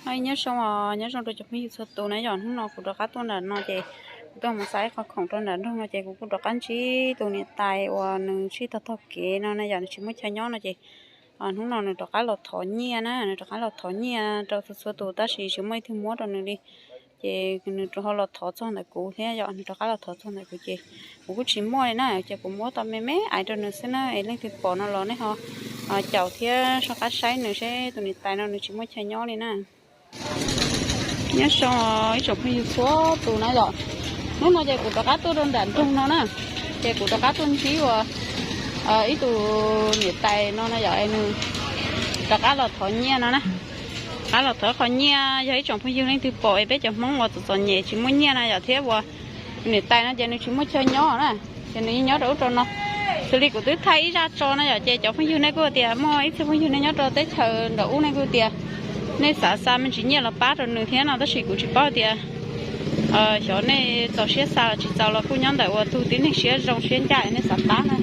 Nyob zoo, nyob zoo rau cov phooj ywg txhua tus na yom. Hnub no kuv rov qab tuaj nram no ces kuv tuaj mus xa ib qho khoom rau nram nroog no ces kuv kuj rov qab ntsib tus niam tais uas nws sib tog taug kev no na yom, nws tsis muaj chaw nyob no ces hnub no nws rov qab los thov nyiaj na, nws rov qab los thov nyiaj rau txhua txhua tus tab sis tsis muaj ib tug muab rau nws li. Ces nws rov ho los thov txog ntawm kuv thiab yom, nws rov qab los thov txog ntawm kuv ces kuv kuj tsis muaj li na, ces kuv muab tau me me aiv rau nws xwb na. Es leej twg pom no los nej ho caum thiab soj qab saib nws seb tus niam tais no nws tsis muaj chaw nyob li na. Nyob zoo ib tsoom phooj ywg txhua tus na yom. Hnub no ces kuv rov qab tuaj rau nram nroog no na, ces kuv rov qab tuaj ntsib uas ib tug niam tais no na yom, nws rov qab los thov nyiaj no na. Rov qab los thov qhov nyiaj, yog ib tsoom phooj ywg leej twg pom es peb cov Hmoob uas txom txom nyem tsis muaj nyiaj na yom, thiab uas niam tais no ces nws tsis muaj chaw nyob na, ces nws yeej nyob rau ub rau no. Xws li kuv twb thaij ib zaj tso na yom, ces cov phooj ywg nej kuj tias, muaj ib txhia phooj ywg nej nyob rau teb chaws nram ub nej kuj tias nej xav xa me ntsis nyiaj los pab rau nws thiab no, tab sis kuv tsis paub tias xyov nej txaus siab xa los tsis txaus los kuj nyob ntawm uas tus tib neeg siab zoo siab ncaj nej xav pab na.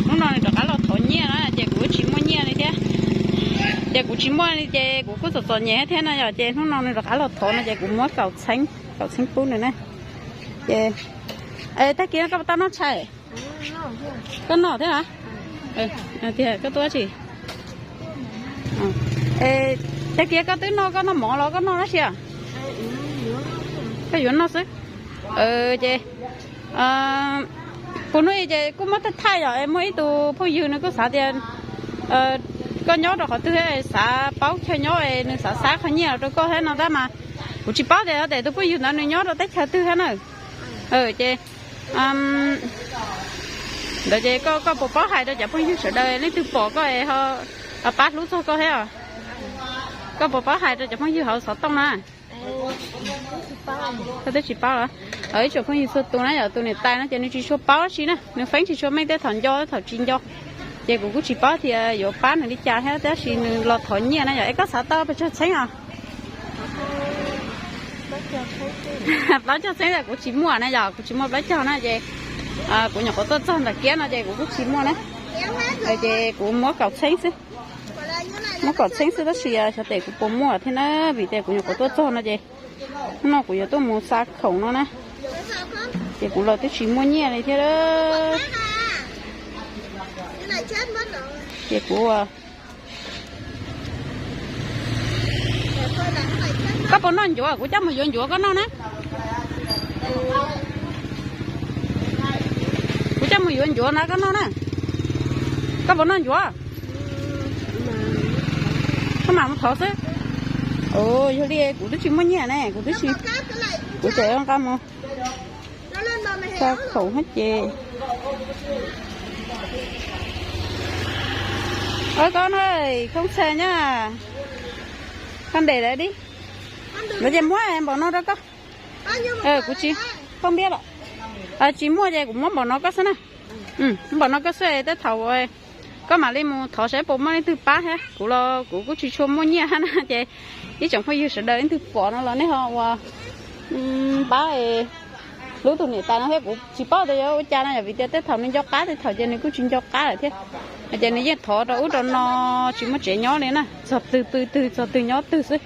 Hnub no nws rov qab los thov nyiaj na ces kuv tsis muaj nyiaj li thiab. Ces kuv tsis muaj li ces kuv kuj txom txom nyem thiab no yom, ces hnub no nws rov qab los thov no ces kuv muab kaum txheeb, kaum txheeb pub nws na. Ces tag kis koj puas tau noj tshais? Koj noj thiab a? Tias koj tuaj tsis? Tag kis koj twb noj, koj noj mov los koj noj dab tsi a? Koj yuav noj xwb. Ces puas hnub i ces kuj muab thaij thaij yom, muaj ib tug phooj ywg nws kuj xav tias koj nyob rau qhov twg xav paub chaw nyob es nws xav xa qhov nyiaj los rau koj thiab no tab mas kuv tsis paub tias tes tus phooj ywg ntawd nws nyob rau teb chaws twg thiab na. Ces ntawd ces koj puas paub hais rau cov phooj ywg sawv daws leej twg pom koj es ho pab hlub txog koj thiab? Koj puas paub hais rau cov phooj ywg hauv xov tooj na? Koj twb tsis paub los? Ib tsoom phooj ywg txhua tus na yom, tus niam tais no ces nws tsis tshua paub dab tsi na, nws feeb tsis tshua meej, tej thaum nco tej thaum tsis nco. Ces kuv kuj tsis paub tias yuav pab nws li cas thiab, tab sis nws los thov nyiaj na yom. Es koj xav tau pes tsawg txheeb os? Plaub caug txheeb, kuv tsis muaj na yom, kuv tsis muaj plaub caug na ces kuv nyuam qhuav tuaj txog ntawm kiab no ces kuv kuj tsis muaj na. Ces kuv muab kaum txheeb xwb, muab kaum txheeb xwb tab sis xyov tes kuv puas muaj thiab na, vim tias kuv nyuam qhuav tuaj txog no ces hnub no kuv yuav tuaj mus xa khoom no na, ces kuv los twb tsis muaj nyiaj li thiab. Ces kuv, koj puas noj ncuav? Kuv coj mus yuav ncuav koj noj na. Kuv coj mus yuav ncuav na koj noj na. Koj puas noj ncuav? Koj mam mus thov xwb. Yog li kuv twb tsis muaj nyiaj ne, kuv twb tsis, kuv tseem nqa mus xa khoom hab ces. Koj na, khoob txha nyob, koj ntes lawv di. Lawv ces muab npaum no rau koj. Kuv tsis, koj npiab los? Tsis muaj ces kuv muab npaum no koj xwb na. Npaum no koj xwb, tej thaum koj mam li mus thov saib puas muaj leej twg pab thiab. Kuv los kuv kuj tsis tshua muaj nyiaj hab na ces ib tsoom phooj ywg sawv daws leej twg pom no los nej ho ua pab hlub tus niam tais no thiab. Kuv tsis paub tias yuav ua cas no yom, vim tias tej thaum nws nco qab, tej thaum ces nws kuj tsis nco qab lawm thiab. Ces nws yeej thov rau ub rau no, tsis muaj tsev nyob li na, txog twg pw twg, txog twg nyob twg xwb.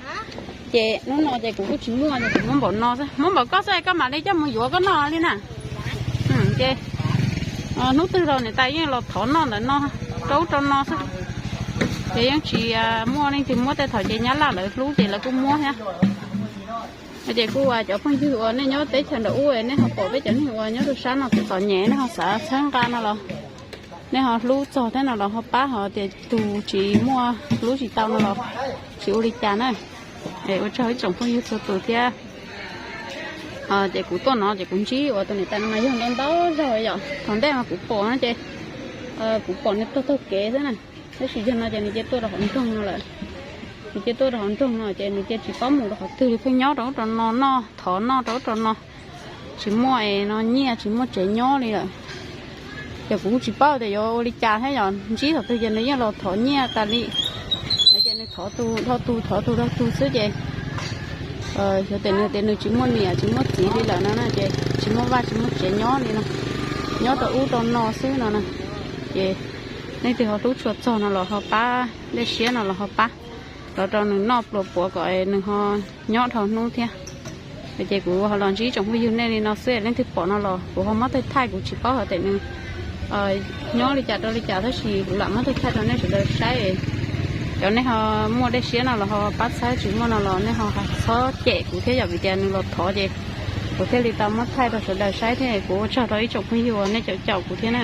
Ces hnub no ces kuv kuj tsis muaj ces kuv muab npaum no xwb, muab npaum koj xwb, koj mam li coj mus yuav koj noj li na. Ces hnub twg los niam tais yeej los thov noj ntawm no rau ub rau no xwb. Ces yeej tsis muaj leej twg muab, tej thaum ces nyab laj lawv hlub ces lawv kuj muab thiab. Ces kuj cov phooj ywg uas nej nyob teb chaws nram ub, nej ho pom peb cov neeg uas nyob rau sab no txom txom nyem, nej ho xav txhawb nqa no los nej ho hlub txog thiab no los ho pab, ho tias tus tsis muaj hlub tsis tau no los tsis ua li cas na. Ua tsaug ib tsoom phooj ywg txhua tus thiab. Ces kuv tuaj no ces kuv ntsib uas tus niam tais no mas yog ntau ntau zaug yom, thaum ntej mas kuv pom no ces kuv pom nws taug taug kev xwb na, tab sis yog no ces nws cia tuaj rau hauv nroog no lawm. Nws cia tuaj rau hauv nroog no ces nws cia tsis paub mus rau qhov twg li, pheej nyob rau ub rau no, noj thov noj rau ub rau no, tsis muaj es no nyiaj, tsis muaj tsev nyob li lawm. Ces kuv kuj tsis paub tias yuav ua li cas thiab, yog ntsib thaum twg ces nws yeej los thov nyiaj tas li. Ces nws thov tus dhau tus, thov tus dhau tus xwb ces xyov tias nws tias nws tsis muaj niam tsis muaj txiv li lawm no na, ces tsis muaj vaj tsis muaj tsev nyob li no, nyob rau ub rau no xwb no na. Ces leej twg ho hlub tshua txog no los ho pab, dej siab no los ho pab. los rau nws noj pluas puav kom nws ho nyob dhau hnub thiab. Ces kuv ho los ntsib tsoom phooj ywg nej li no xwb, leej twg pom no los kuv ho muab thaij thaij, kuv tsis paub hais tias nws nyob li cas rau li cas, tab sis kuv lam muab thaij thaij rau nej sawv daws saib. Cov nej ho muaj dej siab no los ho pab txhawb, tsis muaj no los nej ho txhob cem kuv thiab yom, vim tias nws los thov ces kuv thiaj li tau muab thaij rau sawv daws saib thiab. Kuv ua tsaug rau ib tsoom phooj ywg uas nej caum caum kuv thiab na.